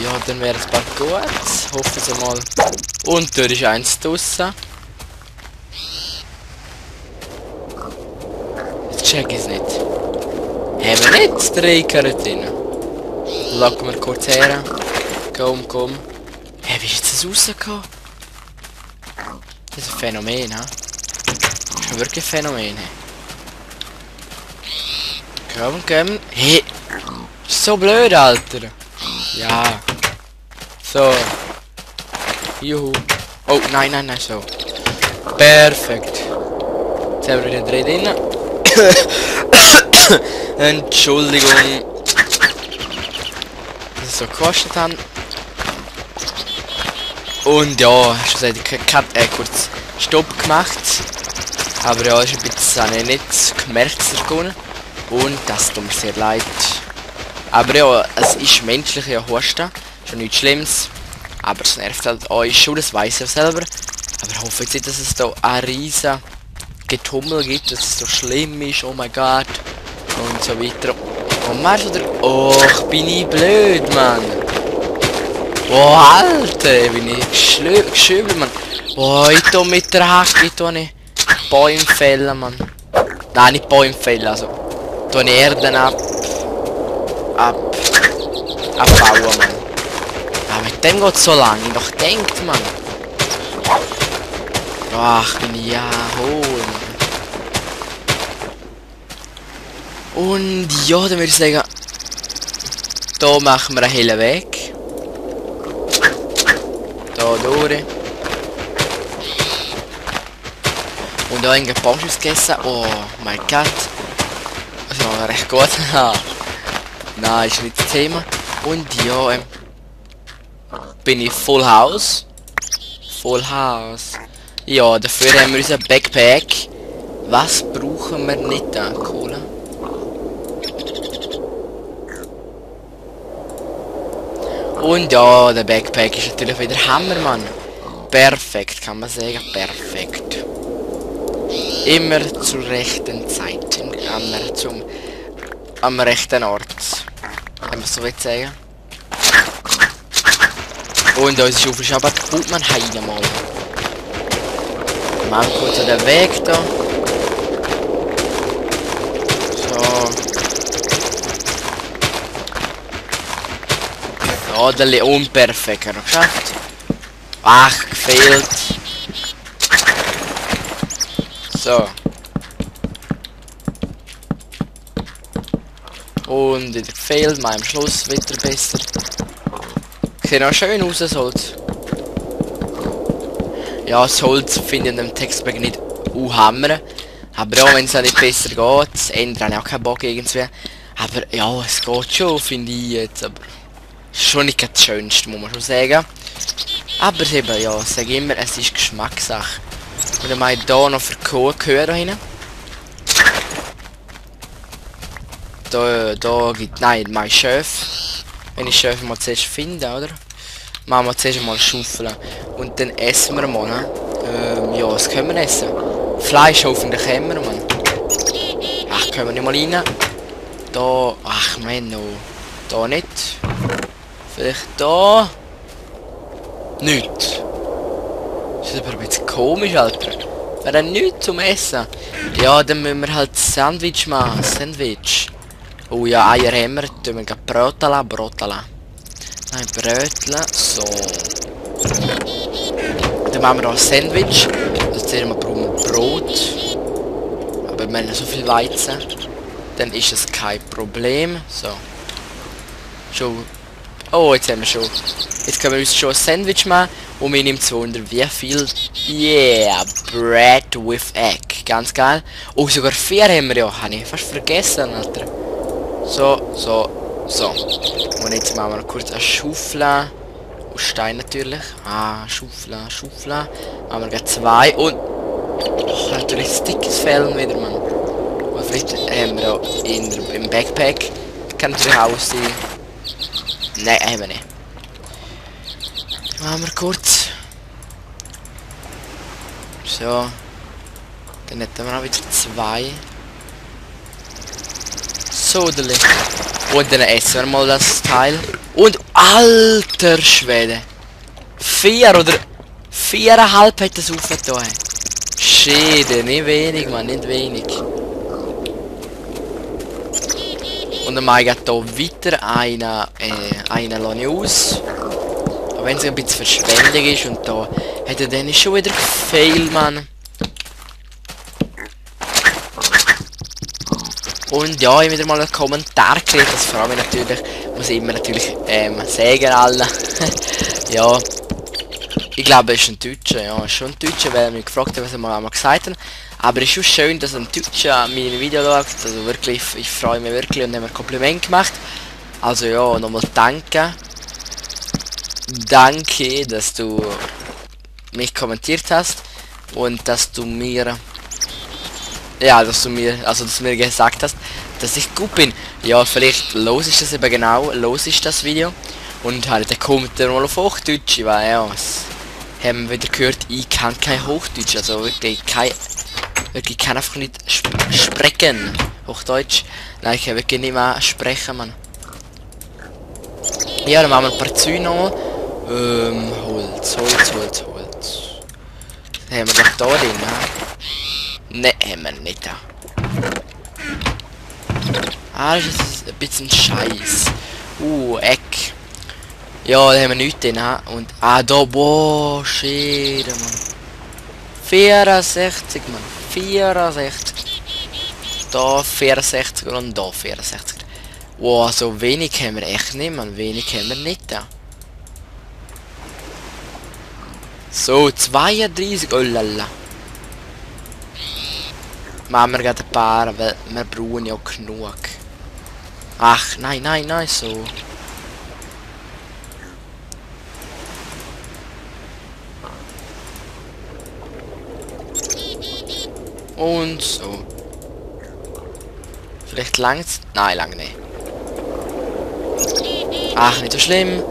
ja, dann wäre es bald gut. Hoffen Sie mal. Und dort ist eins draussen. Jetzt check ich es nicht. Haben wir nicht 3 Karotten? Locken wir kurz her. Komm, komm. Hä, wie ist das rausgekommen? Das ist ein Phänomen, ha? Das ist wirklich ein Phänomen, he? Komm, komm. Hey! So blöd, Alter. Ja. So. Juhu. Oh, nein, nein, nein, so. Perfekt. Jetzt haben wir wieder 3 drin. Entschuldigung. Dass es so gekostet haben. Und ja, schlussendlich kurz Stopp gemacht. Aber ja, ist ein bisschen, habe ich nicht gemerkt, dass er gewonnen. Und das tut mir sehr leid. Aber ja, es ist menschlich, ja, Husten. Schon nichts Schlimmes. Aber es nervt halt euch schon, das weiß ich selber. Aber ich hoffe jetzt nicht, dass es da ein riesen Getummel gibt, dass es so schlimm ist, oh mein Gott. Und so weiter. Und mehr so der... Oh, bin ich blöd, Mann. Oh, Alter, bin ich geschübelt, Mann. Oh, ich tu mit der Hacke, ich tu nicht Bäume fällen, Mann. Nein, nicht Bäume fällen, also. Tu nicht Erden abbauen, Mann. Aber mit dem geht so lange, ich doch denkt, Mann. Ach, bin ich ja hohl, Mann. Und ja, dann würde ich sagen, da machen wir einen hellen Weg. Da durch. Und da einen Baumschuss gegessen. Oh mein Gott. Das war recht gut. Nein, ist nicht das Thema. Und ja, bin ich Full House. Full House. Ja, dafür haben wir unser Backpack. Was brauchen wir nicht an Kohle? Und ja, der Backpack ist natürlich wieder Hammer, Mann. Perfekt, kann man sagen. Perfekt. Immer zur rechten Zeit. Am rechten Ort. Wenn man so will sagen. Und unsere Schaufel ist aber gut, man heilen mal. Machen kurz den Weg da. So. Ja, der Leon perfekt noch geschafft. Ach, gefehlt. So. Und wieder gefehlt, mal am Schluss wieder besser. Sieht auch schön aus, das Holz. Ja, das Holz finde ich in dem Textpack nicht hammer. Aber ja, wenn es auch nicht besser geht, das Ende habe ich auch keinen Bock irgendwie. Aber ja, es geht schon, finde ich jetzt. Aber schon nicht das Schönste, muss man schon sagen. Aber eben, ja, ich sage immer, es ist Geschmackssache. Und dann mache ich hier noch für Gehör da hinten. Da gibt, nein, mein Chef. Wenn ich Chef mal zuerst finde, oder? Machen wir zuerst mal schaufeln. Und dann essen wir mal, ne? Ja, was können wir essen? Fleisch hoffentlich können wir, Mann. Ach, können wir nicht mal rein? Da, ach, man, no. Da nicht. Vielleicht da. Nicht. Das ist aber ein bisschen komisch, Alter. Wäre nichts zum Essen. Ja, dann müssen wir halt Sandwich machen. Sandwich. Oh ja, Eier haben wir. Tun wir gleich Brotala. Nein, Brötchen. So. Dann machen wir auch ein Sandwich. Das zuerst mal brauchen wir Brot. Aber wir haben so viel Weizen. Dann ist es kein Problem. So. Schon. Oh, jetzt haben wir schon. Jetzt können wir uns schon ein Sandwich machen. Und wir nehmen 200. Wie viel? Yeah, Bread with Egg. Ganz geil. Oh, sogar 4 haben wir ja. Habe ich fast vergessen, Alter. So. Und jetzt machen wir kurz eine Schaufel. Aus Stein natürlich. Ah, Schaufel. Machen wir gleich 2 und... Oh, natürlich das dickes Fell wieder, Mann. Und vielleicht haben wir auch im Backpack. Kann natürlich auch sein. Nein, haben wir nicht. Machen wir kurz. So. Dann hätten wir auch wieder 2. So, und dann essen wir mal das Teil. Und Alter Schwede. 4 oder 4,5 hat das aufgetan. Schäde, nicht wenig, man, nicht wenig. Und dann mache ich hier weiter einen lasse ich aus. Aber wenn es ein bisschen Verschwendung ist und da hat er dann schon wieder gefailt, Mann. Und ja, ich habe wieder mal einen Kommentar gekriegt, das freut mich natürlich, muss ich immer natürlich sagen allen. Ja, ich glaube es ist ein Deutscher, ja, schon ein Deutscher, weil er mich gefragt hat, was er mal einmal gesagt hat. Aber es ist schon schön, dass ein Deutscher meine Video schaut, also wirklich, ich freue mich wirklich und haben mir ein Kompliment gemacht. Also ja, nochmal danke. Danke, dass du mich kommentiert hast und dass du mir... Ja, dass du mir gesagt hast, dass ich gut bin. Ja, vielleicht los ist das eben genau, los ist das Video. Und halt, der kommt dann mal auf Hochdeutsch, weil ja, haben wir wieder gehört, ich kann kein Hochdeutsch, also wirklich kann einfach nicht sprechen. Hochdeutsch. Nein, ich kann wirklich nicht mehr sprechen, Mann. Ja, dann machen wir ein paar Zäune noch. Holz. Dann haben wir doch da drin, ne, haben wir nicht da. Ah, das ist ein bisschen Scheiß. Eck. Ja, da haben wir nichts drin, und... Ah, da, boah, shit, Mann. 64, Mann. 64. Da 64 und da 64. Wow, so wenig haben wir echt nicht, Mann. Wenig haben wir nicht da. So, 32, oh lala. Machen wir gerade ein paar, weil wir brauchen ja genug. Ach, nein, so. Und so. Vielleicht langt's? Nein, lang nicht. Ach, nicht so schlimm.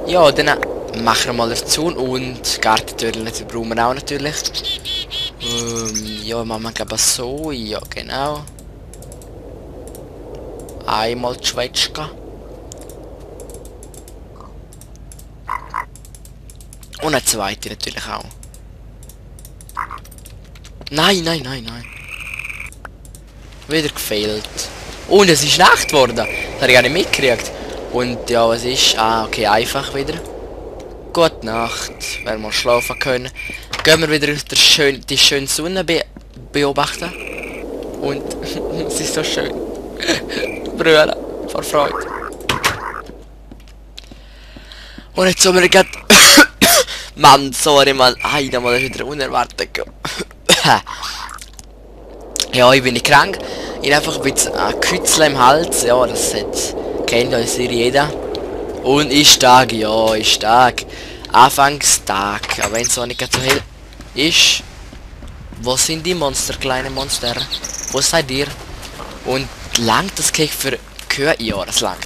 Ja, dann machen wir mal dazu und Gartentürchen brauchen wir auch natürlich. Ja, machen wir glaube ich so. Ja, genau. Einmal die Schwätzka. Und eine zweite natürlich auch. Nein. Wieder gefehlt. Und es ist Nacht geworden. Das habe ich gar nicht mitgekriegt. Und ja, was ist? Ah, okay, einfach wieder. Gute Nacht. Wenn wir schlafen können. Gehen wir wieder die schöne Sonne beobachten. Und es ist so schön. Brüllen vor Freude. Und jetzt sollen wir gerade... Mann, sorry, Mann. Einmal ist wieder unerwartet. Ja, ich bin nicht krank. Ich habe einfach ein bisschen Kützle im Hals. Ja, das kennt ja jeder. Und ist stark, ja, ist stark. Anfangstag. Aber wenn es auch nicht so hell ist. Wo sind die Monster, kleine Monster? Wo seid ihr? Und langt das Cake für Kühe? Ja, das langt.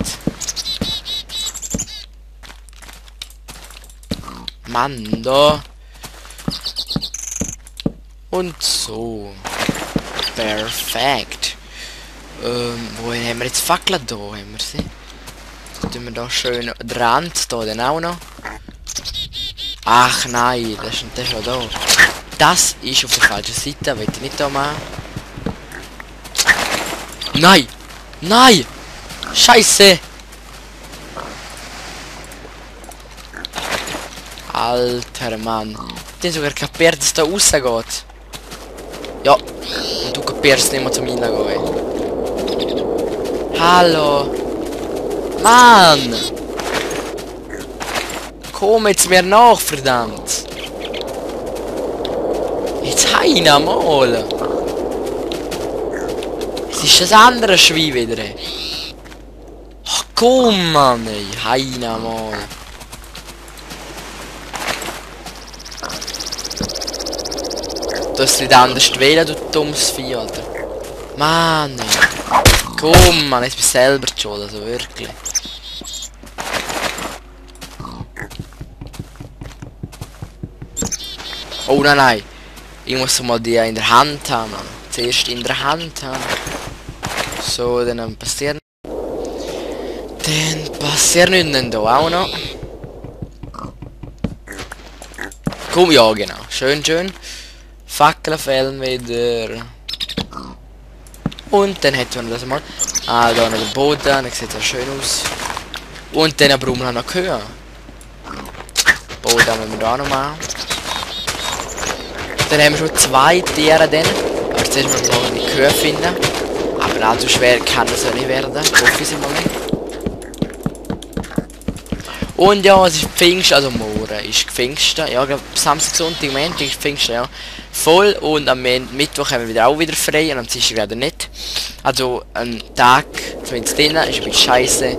Mann, da. Und so. Perfekt. Wo haben wir jetzt Fackeln? Da haben wir sie. Dann tun wir da schön den Rand da dann auch noch. Ach nein, das ist schon da. Das ist auf der falschen Seite, will ich nicht da machen. Nein! Nein! Scheiße! Alter Mann. Die haben sogar kapiert, dass da rausgeht. Ja. Und du kapierst nicht mehr zum Reingehen. Hallo. Mann! Komm jetzt mir nach, verdammt! Jetzt heina mal! Es ist das andere Schwein wieder. Ach komm, Mann, ey, heina mal! Du hast nicht anders wählen, du dummes Vieh, Alter. Mann, ey. Komm, Mann, jetzt bist du selber schuld, also wirklich. Oh nein. Ich muss mal die in der Hand haben, Mann. Zuerst in der Hand haben. So, dann passieren. Dann passiert nichts da auch noch. Komm, ja genau. Schön, schön. Fackeln fällen wieder. Und dann hätten wir das mal. Ah, da noch der Boden, dann sieht das schön aus. Und dann brauchen wir noch Kühe. Boden müssen wir da noch machen. Dann haben wir schon 2 Tiere dann. Aber jetzt müssen wir noch die Kühe finden. Aber allzu schwer kann das ja nicht werden. Hoffe ich mal nicht. Und ja, es ist Pfingsten, also morgen ist Pfingsten. Ja, ich glaube Samstag, Sonntag, Montag ist Pfingsten, ja. Voll, und am Mittwoch haben wir wieder auch wieder frei und am Dienstag wieder nicht. Also ein Tag, zumindest drinnen, ist ein bisschen scheiße.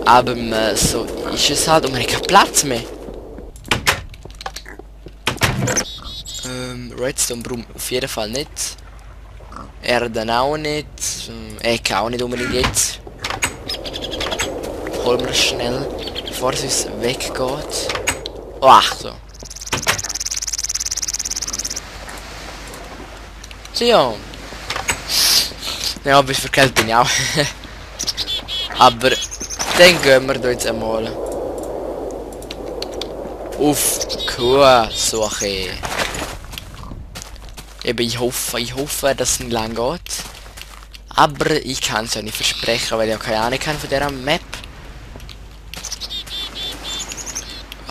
Aber so ist es halt und man hat keinen Platz mehr. Redstone braucht auf jeden Fall nicht. Erden auch nicht. Ecke auch nicht unbedingt jetzt. Holen wir es schnell, bevor es uns weggeht. Oh, ach so. So ja. Ja, bis verkehrt bin ich auch. Aber dann gehen wir da jetzt einmal auf Kuhsuche. Eben, ich hoffe, dass es nicht lang geht. Aber ich kann es ja nicht versprechen, weil ich ja keine Ahnung kann von dieser Map.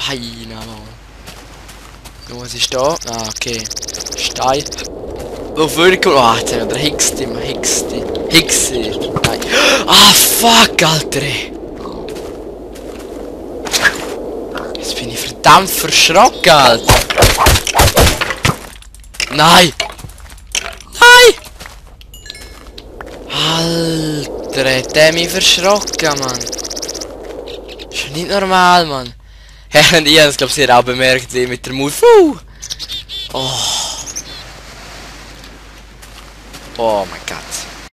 Heina. Was ist da? Ah, okay. Stein. Auf wirklich. Ah, jetzt haben wir den Hixe. Nein. Ah, fuck, Alter. Jetzt bin ich verdammt verschrocken, Alter. Nein! Alter, hat der mich verschrocken, Mann. Ist nicht normal, Mann. Ja, und ich habe es, glaube ich, auch bemerkt, wie mit der Maus. Oh. Oh mein Gott.